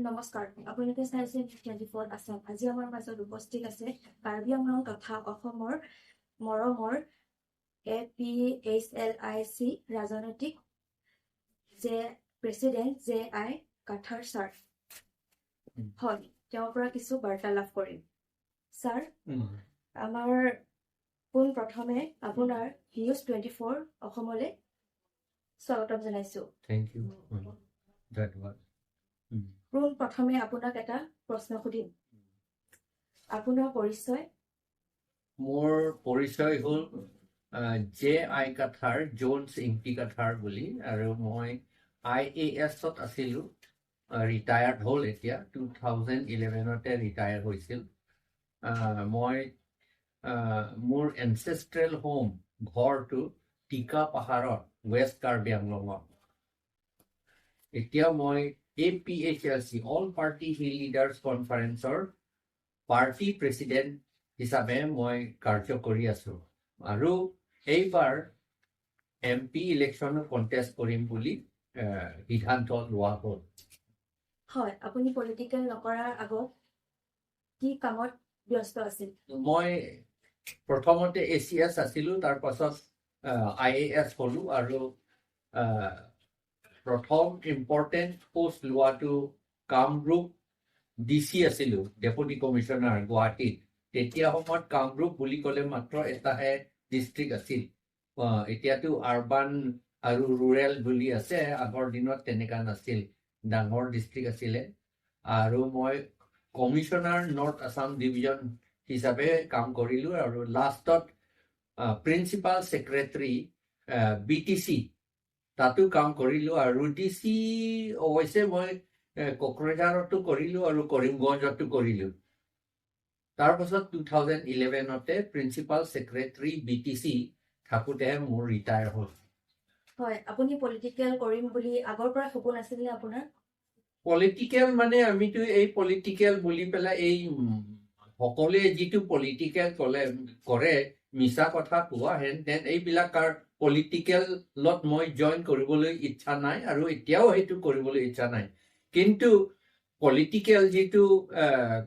নমস্কাৰ, আপোনালোকে চাইছে 24 আছাম। আজি আমাৰ মাজত উপস্থিত আছে কাৰ্বি আংলং তথা অসমৰ মৰমৰ এপিএইচএলআইচি ৰাজনৈতিক যে প্ৰেচিডেণ্ট জে আই কাথাৰ ছাৰ। হয়, তেওঁৰ পৰা কিছু বাৰ্তা লাভ কৰিম। ছাৰ, আমাৰ পোনপ্ৰথমে আপোনাৰ নিউজ 24 অসমলৈ স্বাগতম জনাইছো। Thank U, ধন্যবাদ। পোনপ্ৰথমে আপোনাক এটা প্ৰশ্ন সুধিম। আপোনাৰ পৰিচয়? মোৰ পৰিচয় হ'ল জে আই কাথাৰ, জোনছ ইংটি কাথাৰ বুলি আৰু মই আইএএছত আছিলোঁ। ৰিটায়াৰ্ড হ'ল এতিয়া, 2011তে ৰিটায়াৰ হৈছিল। মই মোৰ এনচেষ্ট্ৰেল হোম, ঘৰটো টিকা পাহাৰত, ৱেষ্ট কাৰ্বি আংলঙত। এতিয়া মই APHLC, all party hill leaders কনফাৰেন্সৰ পাৰ্টি প্ৰেচিডেণ্ট হিচাপে মই কাৰ্য কৰি আছো আৰু এইবাৰ এমপি ইলেকশ্যনত কণ্টেষ্ট কৰিম বুলি সিদ্ধান্ত লোৱা হ'ল। হয়, আপুনি পলিটিকেল নকৰাৰ আগত কি কামত ব্যস্ত আছিল? মই প্ৰথমতে এচিএছ আছিলোঁ, তাৰ পাছত আইএএছ হ'লোঁ আৰু প্ৰথম ইম্পৰ্টেণ্ট পষ্ট লোৱাটো কামৰূপ ডিচি আছিলোঁ, ডেপুটি কমিশ্যনাৰ গুৱাহাটীত। তেতিয়া সময়ত কামৰূপ বুলি ক'লে মাত্ৰ এটাহে ডিষ্ট্ৰিক্ট আছিল। এতিয়াতো আৰবান আৰু ৰুৰেল বুলি আছে, আগৰ দিনত তেনেকা নাছিল, ডাঙৰ ডিষ্ট্ৰিক্ট আছিলে। আৰু মই কমিশ্যনাৰ নৰ্থ আছাম ডিভিজন হিচাপে কাম কৰিলোঁ আৰু লাষ্টত প্ৰিন্সিপাল ছেক্ৰেটাৰী বিটিচি, তাতো কাম কৰিলোঁ। আৰু ডিচি অৱশ্যে মই কোকৰাঝাৰতো কৰিলোঁ আৰু কৰিমগঞ্জতো কৰিলোঁ। তাৰপাছত 2011তে প্ৰিন্সিপাল ছেক্ৰেটাৰী বিটিচি থাকোঁতেহে মোৰ ৰিটায়াৰ হ'ল। হয়, আপুনি পলিটিকেল কৰিম বুলি আগৰ পৰা সপোন আছিল নে আপোনাৰ? পলিটিকেল মানে আমিতো এই পলিটিকেল বুলি পেলাই এই সকলোৱে যিটো পলিটিকেল ক'লে কৰে, মিছা কথা কোৱা হেন তেন এইবিলাক পলিটিকেলত মই জইন কৰিবলৈ ইচ্ছা নাই আৰু এতিয়াও সেইটো কৰিবলৈ ইচ্ছা নাই। কিন্তু পলিটিকেল যিটো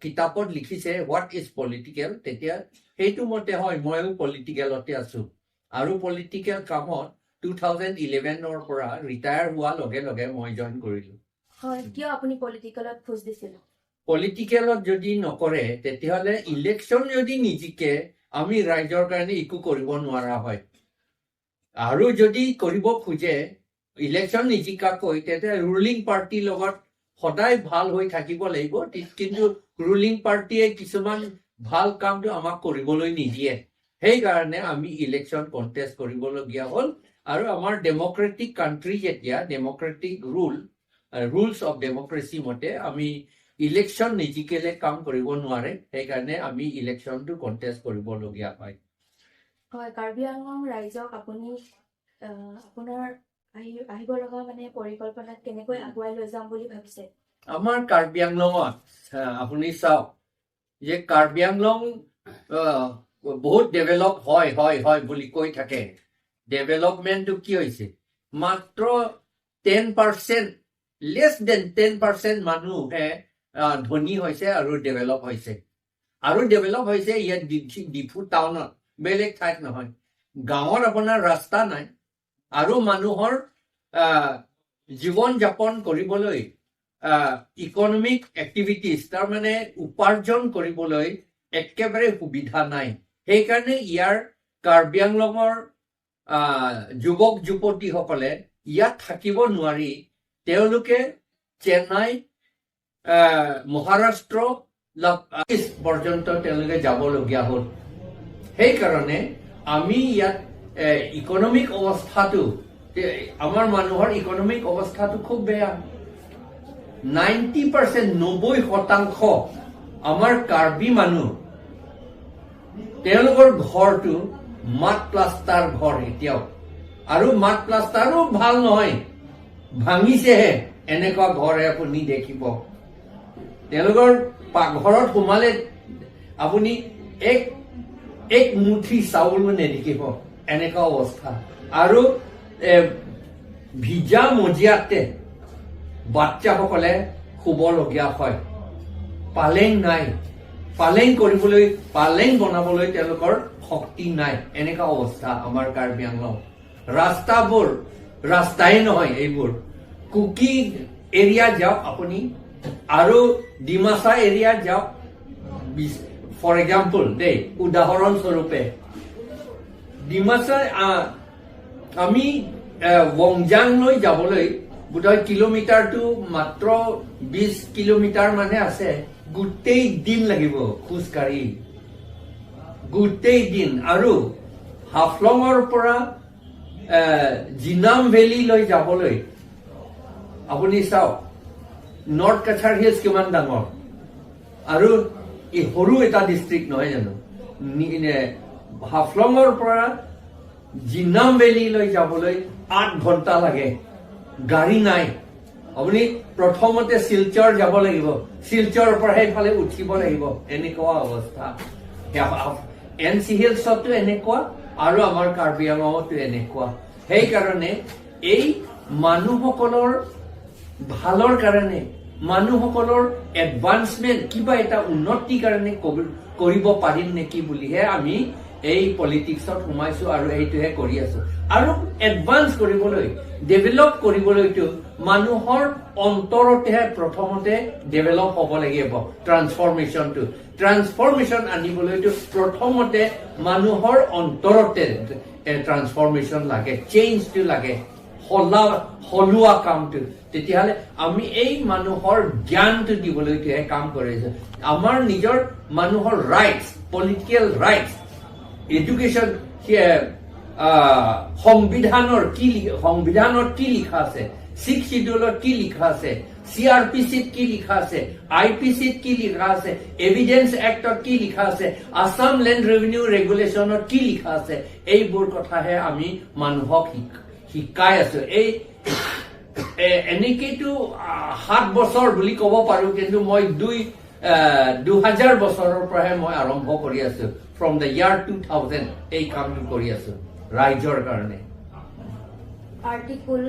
কিতাপত লিখিছে, what is political, তেতিয়া সেইটো মতে হয়, ময়ো পলিটিকেলতে আছো। আৰু পলিটিকেল কামত 2011ৰ পৰা ৰিটায়াৰ হোৱাৰ লগে লগে মই জইন কৰিলো। হয়, কিয় আপুনি পলিটিকেলত খোজ দিছিল? পলিটিকেলত যদি নকৰে, তেতিয়াহ'লে ইলেকশ্যন যদি নিজিকে, আমি ৰাইজৰ কাৰণে একো কৰিব নোৱাৰা হয়। আৰু যদি কৰিব খোজে ইলেকশ্যন নিজিকাকৈ, তেতিয়া ৰুলিং পাৰ্টিৰ লগত সদায় ভাল হৈ থাকিব লাগিব। কিন্তু ৰুলিং পাৰ্টীয়ে কিছুমান ভাল কামটো আমাক কৰিবলৈ নিদিয়ে। সেইকাৰণে আমি ইলেকশ্যন কণ্টেষ্ট কৰিবলগীয়া হ'ল। আৰু আমাৰ ডেমক্ৰেটিক কাণ্ট্ৰি যেতিয়া, democratic rules of democracy মতে আমি ইলেকশ্যন নিজিকিলে কাম কৰিব নোৱাৰে। সেইকাৰণে আমি ইলেকশ্যনটো কণ্টেষ্ট কৰিবলগীয়া হয়। হয়, কাৰ্বি আংলং ৰাইজক আপুনি আপোনাৰ আহিব লগা মানে পৰিকল্পনাত কেনেকৈ আগুৱাই লৈ যাম বুলি ভাবিছে? আমাৰ কাৰ্বি আংলঙত আপুনি চাওক যে কাৰ্বি আংলং বহুত ডেভেলপ হয় হয় হয় বুলি কৈ থাকে। ডেভেলপমেণ্টটো কি হৈছে? মাত্ৰ 10%, লেছ দেন 10% মানুহে ধনী হৈছে আৰু ডেভেলপ হৈছে। আৰু ডেভেলপ হৈছে ইয়াত ডিফু টাউনত, বেলেগ ঠাইত নহয়। গাঁৱত আপোনাৰ ৰাস্তা নাই আৰু মানুহৰ জীৱন যাপন কৰিবলৈ ইকনমিক এক্টিভিটিজ, তাৰমানে উপাৰ্জন কৰিবলৈ একেবাৰে সুবিধা নাই। সেইকাৰণে ইয়াৰ কাৰ্বি আংলঙৰ যুৱক যুৱতীসকলে ইয়াত থাকিব নোৱাৰি তেওঁলোকে চেন্নাই, মহাৰাষ্ট্ৰ পৰ্যন্ত তেওঁলোকে যাবলগীয়া হ'ল। সেইকাৰণে আমি ইয়াত ইকনমিক অৱস্থাটো, আমাৰ মানুহৰ ইকনমিক অৱস্থাটো খুব বেয়া। 90%, 90% আমাৰ কাৰ্বি মানুহ, তেওঁলোকৰ ঘৰটো মাড প্লাষ্টাৰ ঘৰ এতিয়াও। আৰু মাড প্লাষ্টাৰো ভাল নহয়, ভাঙিছেহে। এনেকুৱা ঘৰ আপুনি দেখিব। তেওঁলোকৰ পাকঘৰত সোমালে আপুনি এক এক মুঠি চাউলো নেদেখিব, এনেকুৱা অৱস্থা। আৰু ভিজা মজিয়াতে বাচ্চাসকলে শুবলগীয়া হয়। পালেং নাই, পালেং কৰিবলৈ, পালেং বনাবলৈ তেওঁলোকৰ শক্তি নাই। এনেকুৱা অৱস্থা আমাৰ কাৰ্বি আংলং। ৰাস্তাবোৰ ৰাস্তাই নহয় এইবোৰ। কুকি এৰিয়াত যাওক আপুনি আৰু ডিমাচা এৰিয়াত যাওক, ফৰ এক্সাম্পল দেই, উদাহৰণস্বৰূপে ডিমাচা আমি ৱংজাংলৈ যাবলৈ বোধহয় কিলোমিটাৰটো মাত্ৰ 20 কিলোমিটাৰ মানে আছে। গোটেই দিন লাগিব খোজকাঢ়ি, গোটেই দিন। আৰু হাফলঙৰ পৰা জিনাম ভেলীলৈ যাবলৈ আপুনি চাওক, নৰ্থ কাছাৰ হিলছ কিমান ডাঙৰ আৰু ই সৰু এটা ডিষ্ট্ৰিক্ট নহয় জানো? হাফলঙৰ পৰা জিনাম ভেলীলৈ যাবলৈ 8 ঘণ্টা লাগে। গাড়ী নাই। আপুনি প্ৰথমতে শিলচৰ যাব লাগিব, শিলচৰৰ পৰা সেইফালে উঠিব লাগিব। এনেকুৱা অৱস্থা। এন চি হিলছতো এনেকুৱা আৰু আমাৰ কাৰ্বি আংলঙতো এনেকুৱা। সেইকাৰণে এই মানুহসকলৰ ভালৰ কাৰণে, মানুহসকলৰ এডভান্সমেণ্ট, কিবা এটা উন্নতিৰ কাৰণে কৰিব পাৰিম নেকি বুলিহে আমি এই পলিটিক্সত সোমাইছো আৰু এইটোহে কৰি আছো। আৰু এডভান্স কৰিবলৈ, ডেভেলপ কৰিবলৈতো মানুহৰ অন্তৰতেহে প্ৰথমতে ডেভেলপ হ'ব লাগিব। ট্ৰান্সফৰমেশ্যন আনিবলৈতো প্ৰথমতে মানুহৰ অন্তৰতে ট্ৰান্সফৰমেশ্যন লাগে, চেঞ্জটো লাগে, সলোৱা কামটো। তেতিয়াহ'লে আমি এই মানুহৰ জ্ঞানটো দিবলৈহে কাম কৰিছো। আমাৰ নিজৰ মানুহৰ ৰাইটছ, পলিটিকেল ৰাইটছ, এডুকেশ্যন, সংবিধানত কি লিখা আছে, ছিক্স চিডিউলত কি লিখা আছে, চিআৰপিচিত কি লিখা আছে, আই পি চিত কি লিখা আছে, এভিডেন্স এক্টত কি লিখা আছে, আছাম লেণ্ড ৰেভিনিউ ৰেগুলেশ্যনত কি লিখা আছে, এইবোৰ কথাহে আমি মানুহক শিকাই আছো। এই এনেকেতো 7 বছৰ বুলি ক'ব পাৰো, কিন্তু মই 2000 বছৰৰ পৰাহে মই আৰম্ভ কৰি আছো। From the year 2000 এই কামটো কৰি আছো ৰাইজৰ কাৰণে। আৰ্টিকুল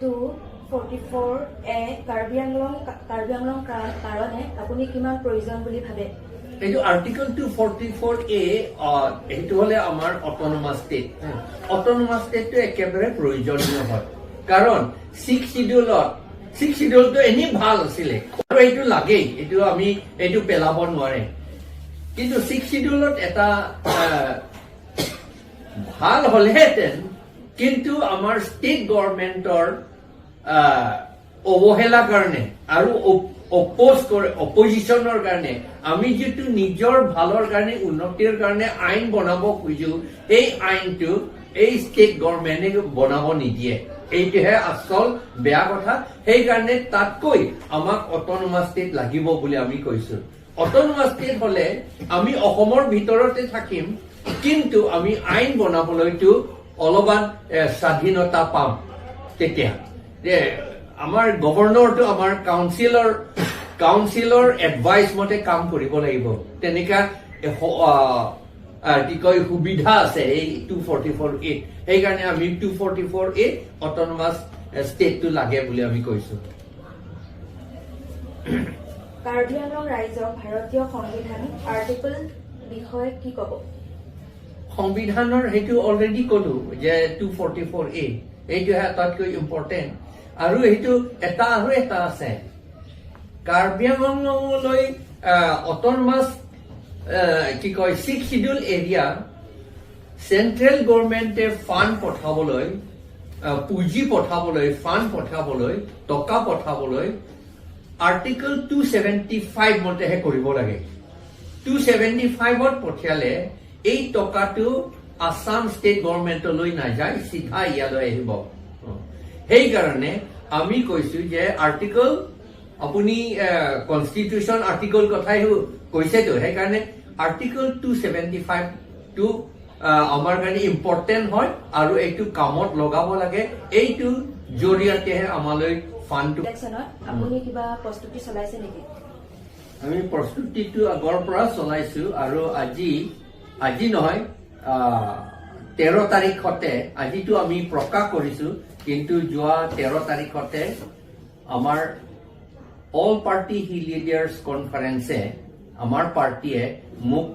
244A Karbi Anglong কাৰণে আপুনি কিমান প্ৰয়োজন বুলি ভাবে? এইটো আৰ্টিকল 244A, সেইটো হলে আমাৰ অট'নমাছ ষ্টেট। অট'নমাছ ষ্টেটটো একেবাৰে প্ৰয়োজনীয় হয়, কাৰণ ছিক্স চিডিউলটো এনেই ভাল আছিলে আৰু এইটো লাগেই, এইটো আমি এইটো পেলাব নোৱাৰে। কিন্তু ছিক্স চিডিউলত এটা ভাল হলেহেঁতেন, কিন্তু আমাৰ ষ্টেট গভৰ্ণমেণ্টৰ অৱহেলাৰ কাৰণে আৰু অপ'জ কৰে, অপজিশ্যনৰ কাৰণে আমি যিটো নিজৰ ভালৰ কাৰণে, উন্নতিৰ কাৰণে আইন বনাব খোজো, সেই আইনটো এই ষ্টেট গভৰ্ণমেণ্টে বনাব নিদিয়ে। এইটোহে আচল বেয়া কথা। সেইকাৰণে তাতকৈ আমাক অট'নমাছ ষ্টেট লাগিব বুলি আমি কৈছো। অট'নমাছ ষ্টেট হলে আমি অসমৰ ভিতৰতে থাকিম, কিন্তু আমি আইন বনাবলৈতো অলপমান স্বাধীনতা পাম। তেতিয়া যে আমাৰ গভৰ্ণৰটো আমাৰ কাউন্সিলৰ এডভাইচ মতে কাম কৰিব লাগিব, তেনেকা কি কয় সুবিধা আছে এই 244A। সেইকাৰণে আমি 244A autonomous ষ্টেটটো লাগে বুলি আমি কৈছো। কাৰ্বি আংলং ৰাইজক ভাৰতীয় সংবিধান আৰ্টিকল বিষয়ে কি ক'ব? সংবিধানৰ সেইটো অলৰেডি ক'লো যে 244A, এইটোহে আটাইতকৈ ইম্পৰ্টেণ্ট। আৰু সেইটো এটা আৰু এটা আছে, কাৰ্বি আংলঙলৈ অট'নমাছ কি কয় ছিক্স চিডিউল এৰিয়া চেন্ট্ৰেল গভৰ্ণমেণ্টে ফাণ্ড পঠাবলৈ, পুঁজি পঠাবলৈ, ফাণ্ড পঠাবলৈ, টকা পঠাবলৈ আৰ্টিকল 275 মতেহে কৰিব লাগে। 275ত পঠিয়ালে এই টকাটো আছাম ষ্টেট গভৰ্ণমেণ্টলৈ নাযায়, চিধা ইয়ালৈ আহিব। সেইকাৰণে আমি কৈছো যে আৰ্টিকল আপুনি কনষ্টিটিউশ্যন আৰ্টিকল কথাই কৈছেতো, সেইকাৰণে আৰ্টিকল 275টো আমাৰ কাৰণে ইম্পৰ্টেণ্ট হয় আৰু এইটো কামত লগাব লাগে। এইটো জৰিয়তেহে আমালৈ ফাণ্ডটো ইলেকশ্যনত আপুনি কিবা প্ৰস্তুতি চলাইছে নেকি? আমি প্ৰস্তুতিটো আগৰ পৰা চলাইছো আৰু আজি আজি নহয়, 13 তাৰিখতে, আজিতো আমি প্ৰকাশ কৰিছো, কিন্তু যোৱা 13 তাৰিখতে আমাৰ অল পাৰ্টি হিল লিডাৰ্ছ কনফাৰেন্সে, আমাৰ পাৰ্টীয়ে মোক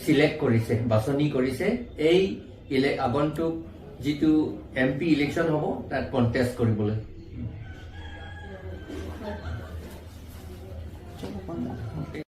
চিলেক্ট কৰিছে, বাছনি কৰিছে এই আগন্তুক যিটো এমপি ইলেকশ্যন হ'ব তাত কণ্টেষ্ট কৰিবলৈ।